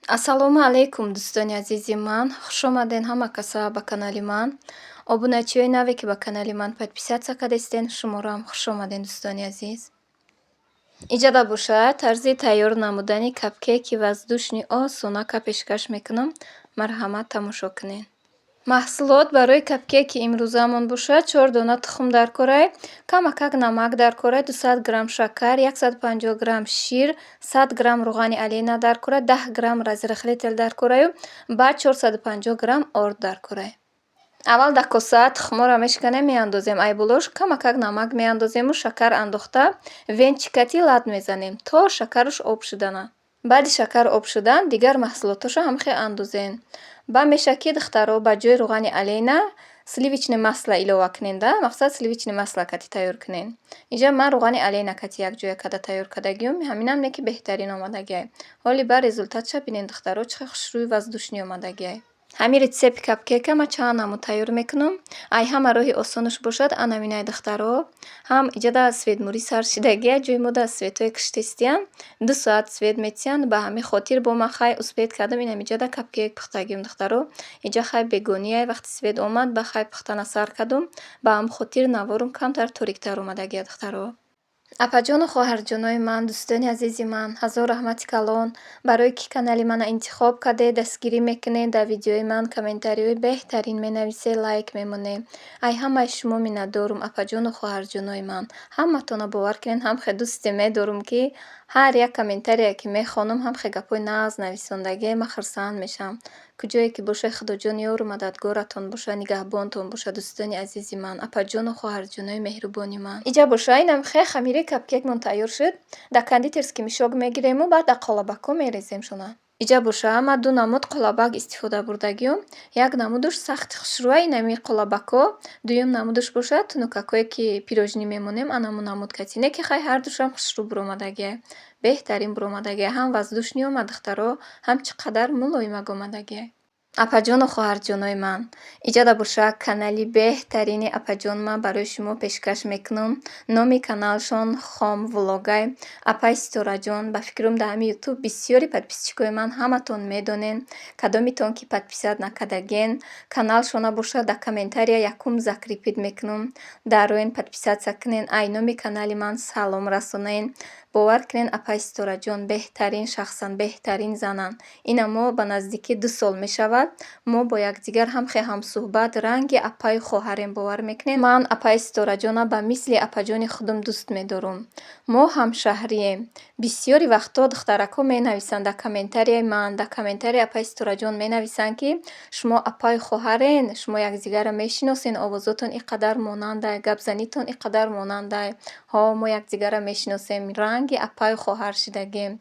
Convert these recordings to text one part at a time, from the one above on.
Ассалому алайкум, дӯстони азизи ман. Хушомаден ҳама каса ба канали ман. Обуначиҳои наве, ки ба канали ман подписаться кардастен, шуморо ҳам хушомаден, дӯстони азиз. Иҷода бошад, тарзи тайёр намудани капкейки воздушный осонака пешкаш мекунам. Марҳамат, тамошо кунед. Маҳсулот барои капкейки имрӯзаамон бошад: чор дона тухм дар корай, камакак намак дар корай, 200 грамм шакар, 150 грамм шир, 100 грамм руғани Олейна дар корай, 10 грамм разрыхлитель дар кораю, баъд 450 грамм орд дар корай. Аввал дар коса тухмҳоро мешиканем, меандозем. Айболош камакак намак меандозему шакар андохта, венчик ати лат мезанем, то шакараш об шудана. Баъди шакар об шудан, дигар маҳсулотҳошо ҳамхел андозем. Ба мешавад, ки, духтаро, ба ҷои руғани Олейна сливочное масло илова кунем да, мақсад, сливочное масло кати тайёр кунем. Инҷа ман руғани Олейна кати якҷоя карда тайёр кардагиюм, ҳаминам не ки беҳтарин омадагиай. Ҳоли ба результат ша бинед, духтаро, чӣ хел хушрӯю воздушный омадагиай. Ҳамин рецепти капкейка ман чанд намуд тайёр мекунам. Ай ҳама роҳи осонаш бошад анаминай, духтаро. Ҳам иҷода свет мурӣ сар шидагиай, ҷои мо да свет ҳое киштестиян, 2 соат свет метиҳанд. Ба ҳамин хотир бо ман хай успеть кардам, инам иҷода капкейк пухтагиюм, духтаро. Инҷа хай бегониай, вақти свет омад, ба хай пухтана сар кардум. Ба ҳамин хотир наворум камтар ториктар омадагиай, духтаро. Апаҷону хоҳарҷонои ман, дӯстони азизи ман, ҳазор раҳмати калон барое ки канали мана интихоб кардед, дастгирӣ мекунед, дар видеои ман комментариҳои беҳтарин менависед, лайк мемонед. Ай ҳамаи шумо миннатдорум, апаҷону хоҳарҷонои ман. Ҳаматонро, бовар кунед, ҳам хел дӯсте медорум, ки ҳар як комментарие, ки мехонам, ҳам хел гапҳои нағз нависондагие, ман хурсанд мешавам. Куҷое ки бошед, Худоҷон ёру мададгоратон бошад, нигаҳбонтон бошад, дӯстони азизи ман, апаҷону хоҳарҷонои меҳрубони ман. Иҷа боша, инам хе хамири капкейкмон тайёр шуд. Дар кондитерский мешок мегирему баъд дар қолабакҳо мереземшона. Иҷа боша, ман ду намуд қолабак истифода бурдагиём. Як намудуш сахти хушрӯа, инами қолабакҳо, дуюм намудуш бошад, тунукакҳое, ки пирожни мемонем, анамун намуд кати. Не ки хай, ҳардушам хушрӯ буромадагиай. Беҳтарин буромадагиай. Ҳам воздушный омад, духтаро, ҳам чӣ қадар мулоимак омадагиай. Апаҷону хоҳарҷонои ман, иҷода боша, канали беҳтарини апаҷон ман барои шумо пешкаш мекунам. Номи каналшон Хом Влогай. Апаи Ситораҷон, ба фикрам, дар ҳамин Ютуб бисёри подписчик ои ман ҳаматон медонен. Кадомитон ки подписать накардаген, каналшона бошад, дар комментария якум закрепить мекунам. Дароен, подписаться кунен, ай номи канали ман салом расонен. Бовар кунед, апаи Ситораҷон беҳтарин шахсанд, беҳтарин зананд. Ина мо ба наздикӣ 2 сол мешавад, мо бо якдигар ҳам хел ҳамсӯҳбат, ранги апаю хоҳарем, бовар мекунед? Ман апаи Ситораҷона ба мисли апаҷони худам дӯст медорам. Мо ҳамшаҳрием. Бисёри вақтҳо духтаракҳо менависанд дар комментарияи ман, дар комментарияи апаи Ситораҷон менависанд, ки шумо апаю хоҳарен, шумо якдигарро мешиносен, овозотон ин қадар монандай, гапзанитон ин қадар монандай. Ҳо, мо якдигарро мешиносем, ранги апаю хоҳар шидагем.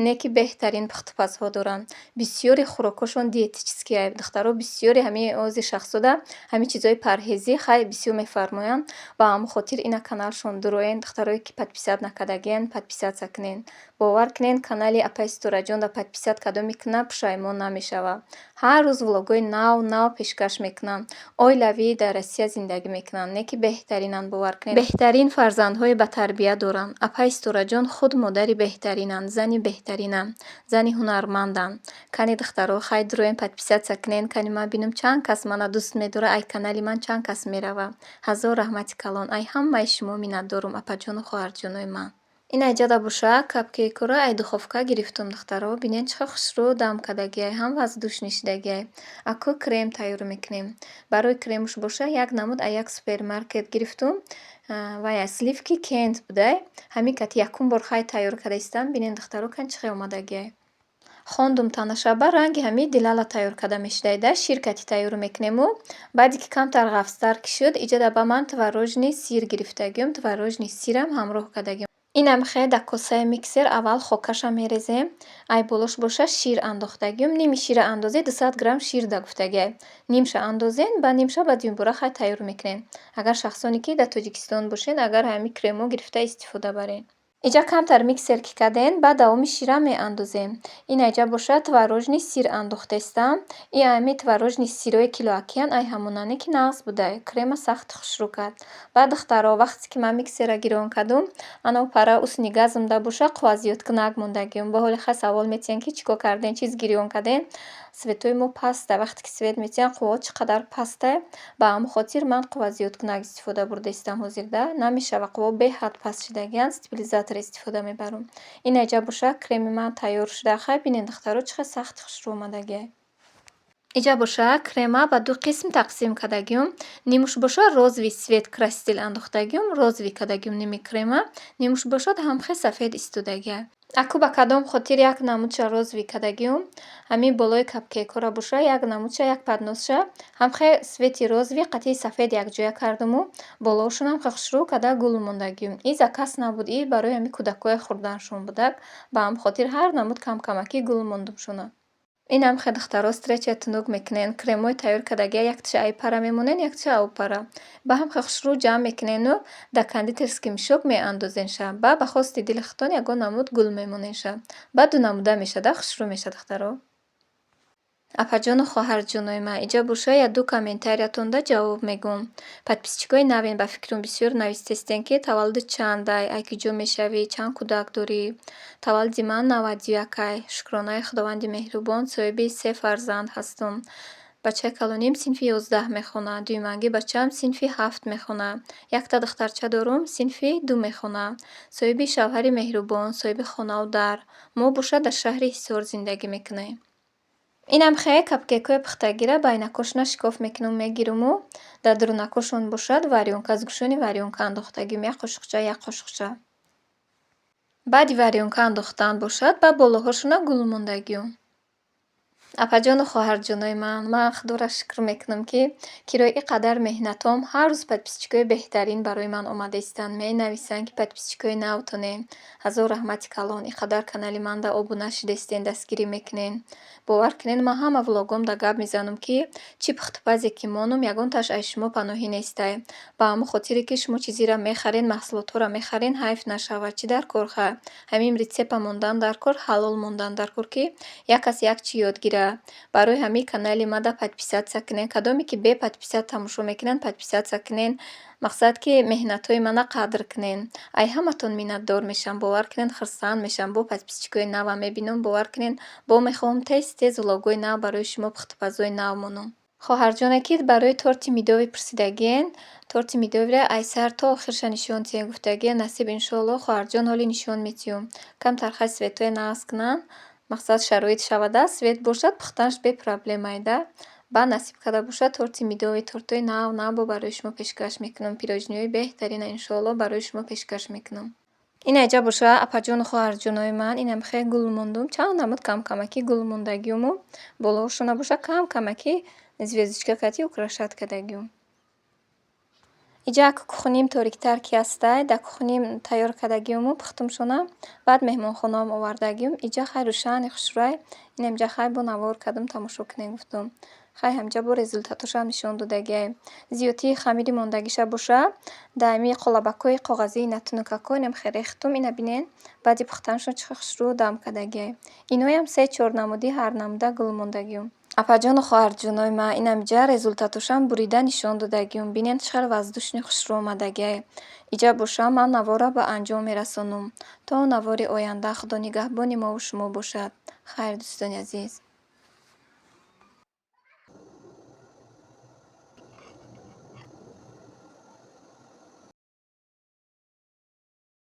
Не ки беҳтарин пухтупазҳо доранд. Бисёри хӯрокҳошон диетический. Духтаро, бисёри ҳамин ози шахсода ҳамин чизҳои парҳезӣ хай бисёр мефармоянд. Ба ҳамон хотир ина каналшон дуроен, духтарое ки подписать накардаген, подписаться кунед. Бовар кунед, канали апаи Ситораҷонро подписать кардоми кунад, пушаймон намешавад. Ҳар рӯз влогҳои нав нав пешкаш мекунанд. Оилавӣ дар Россия зиндагӣ мекунанд. Не ки беҳтаринанд, бовар кунед. Беҳтарин фарзандҳои батарбия доранд. Апаи Ситораҷон худ модари беҳтаринанд, зани беҳтаринанд, зани ҳунарманданд. Кани, духтаро, хай дуроен, подписаться кунед, кани ман бинам, чанд кас мана дӯст медорад, ай канали ман чанд кас меравад. Ҳазор раҳмати калон. Ай ҳамаи шумо миннатдорум, апаҷону хоҳарҷонои ман. Ина иҷода боша, капкейкҳоро ай духовка гирифтум, духтаро. Бинед, чӣ хел хушрӯ дам кардагиай, ҳам воздушный шидагиай. Аку крем тайёр мекунем. Барои кремуш боша, як намуд аз як супермаркет гирифтум. Вай сливки Кент будай. Ҳамин кати якум бор хай тайёр карда истам. Бинед, духтаро, кани чӣ хел омадагиай. Хондум танаша, ба ранги ҳамин дилала тайёр карда мешудай да, шир кати тайёр мекунему. Баъде ки камтар ғафзтар ки шуд, иҷода ба ман творожный сыр гирифтагиём, творожный сыр ам ҳамроҳ кардагиём. Инам хе дар косаи миксер аввал хокаша мерезем, ай болош боша шир андохтагиём. Ними шира андозед, 200 грамм шир да гуфтагиай. Нимша андозен, ба нимша ба дюймбора хай тайёр мекунем. Агар шахсоне ки дар Тоҷикистон бошед, агар ҳамин кремо гирифта истифода баред. Иҷа камтар миксер ки кардем, баъд давоми шира меандозем. Ин айҷа бошад, творожный сыр андохтаистам. И ами творожный сырҳои килоакиян, ай ҳамонане, ки нағз будай. Крема сахт хушрӯ кард. Баъд, духтаро, вақте ки ман миксера гирон кардум, анав пара устни газмда боша, қувва зиёдкунак мондагиум. Бо ҳоли хай савол метиҳанд, ки чӣ кор кардем, чиз гирён кардем. Светҳои мо паста. Вақте ки свет метиҳанд, қувваҳо чӣ қадар пастай. Ба ҳамон хотир ман қувва зиёдкунак истифода бурдаистам ҳозирда. Намешава, қувваҳо беҳад паст шидагианд, стабилизатор истифода мебарам. Ин айҷа боша, креми ман тайёр шуда. Хай бинед, духтаро, чӣ қадр сахти хушрӯ омадагиай. Иҷа боша, крема ба ду қисм тақсим кардагиум. Нимуш боша, розовый цвет краситель андохтагиум, розовый кардагиум ними крема, нимуш бошад, ҳамхел сафед истодагиай. Аку ба кадом хотир як намудша розовый кардагиум? Ҳамин болои капкейкҳоро боша, як намудша, як подносша ҳамхел цвети розовый қатъи сафед якҷоя кардуму болоошонам хел хушрӯ карда гул мондагиум. И заказ набуд, и барои ҳамин кӯдакҳое хӯрданашон будак. Ба ҳамин хотир ҳар намуд камкамакӣ гул мондумшона. Инам хел, духтаро, встреча тунук мекунен. Кремҳои тайёр кардагия якташа ай пара мемонен, якташа ав пара. Ба ҳам хел хушрӯ ҷамъ мекунену дар кондитерский мешок меандозенша. Баъд ба хости дили худтон ягон намуд гул мемоненша. Баъд ду намуда мешада, хушрӯ мешад, духтаро. Апаҷону хоҳарҷонои ман, иҷа боша, як ду комментариятонда ҷавоб мегӯм. Подписчикои навен, ба фикрам, бисёр навистестен, ки таваллудат чандай, ай куҷо мешавӣ, чанд кӯдак дорӣ. Таваллуди ман 91-ай. Шукронаи Худованди меҳрубон, соҳиби се фарзанд ҳастум. Бачаи калоним синфи 11 мехонад, дуюманги бачаам синфи ҳафт мехонад. Якта духтарча дорум, синфи ду мехонад. Соҳиби шавҳари меҳрубон, соҳиби хонаву дар. Мо бошад, дар шаҳри Ҳисор зиндагӣ мекунем. Инам хе капкейкҳои пухтагиро байнакошона шикоф мекунам, мегируму дар дурунакошон бошад, варёнка, сгущённый варёнка андохтагим, як қошуқча, як қошуқча. Баъди варёнка андохтан бошад, ба болоҳошона гул мондагиум. Апаҷону хоҳарҷонои ман, ман Худоро шукр мекунам, ки кирои ин қадар меҳнатом ҳар рӯз подписчикои беҳтарин барои ман омада истанд. Менависанд, ки подписчикои навтонем. Ҳазор раҳмати калон, ин қадар канали манда обуна шидаистен, дастгирӣ мекунен. Бовар кунед, ман ҳама влогомда гап мезанам, ки чӣ пухтупазе ки монум, ягонташ аз шумо паноҳӣ нестай. Ба ҳамон хотире, ки шумо чизеро мехарен, маҳсулотҳоро мехарен, ҳайф нашавад. Чӣ дар кор ха? Ҳамин рецепта мондан дар кор, ҳалол мондан дар кор, ки як кас як чӣ ёд гирад. Барои ҳамин канали мада подписаться кунед. Кадоме ки бе подписать тамошо мекунанд, подписаться кунед. Мақсад, ки меҳнатҳои мана қадр кунед. Ай ҳаматон миннатдор мешавам, бовар кунед, хурсанд мешавам. Бо подписчикои навам мебинам, бовар кунед, бо мехоҳам тез тез влогҳои нав барои шумо, пухтупазҳои нав монам. Хоҳарҷоне, ки барои торти медовый пурсидагиен, торти медовыйро ай сар то охирша нишон диҳем гуфтагиен, насиб, иншоаллоҳ, хоҳарҷон, ҳоле нишон метиҳум. Камтар хай светҳое нағз кунанд, мақсад, шароит шавада, свет бошад, пухтанаш бепроблемай да. Баъд, насиб карда бошад, торти медовый, тортҳои нав нав бо барои шумо пешкаш мекунам. Пирожниҳои беҳтарина, иншоаллоҳ, барои шумо пешкаш мекунам. Ин айҷа боша, апаҷону хоҳарҷонои ман, инам хеле гул мондум. Чанд намуд камкамакӣ гул мондагиуму болоҳошона боша, кам-камакӣ звездочка кати украшать кардагиум. Иҷа як кухним ториктар ки ҳастай, дар кухним тайёр кардагиуму пухтумшона, баъд меҳмонхонаам овардагиум. Иҷа хай рӯшани хушрӯай. Инамҷа хай бо навор кардум, тамошо кунед гуфтум. Хай ҳамҷа бо результатошам нишон додагиай. Зиёдтии хамири мондагиша боша, дар ҳами қолабакҳои коғазии натунукакҳо инам хел рехтум. Ина бинед, баъди пухтанашон чӣ хел хушрӯ дам кардагиай. Иноям се чор намуди, ҳар намуда гул мондагиум. Апаҷону хоҳарҷонои ман, инамҷа результатошам бурида нишон додагиум. Бинед, чӣ хел воздушный хушрӯ омадагиай. Иҷа боша, ман наворро ба анҷом мерасонам. То навори оянда Худо нигаҳбони мову шумо бошад. Хайр, дӯстони азиз.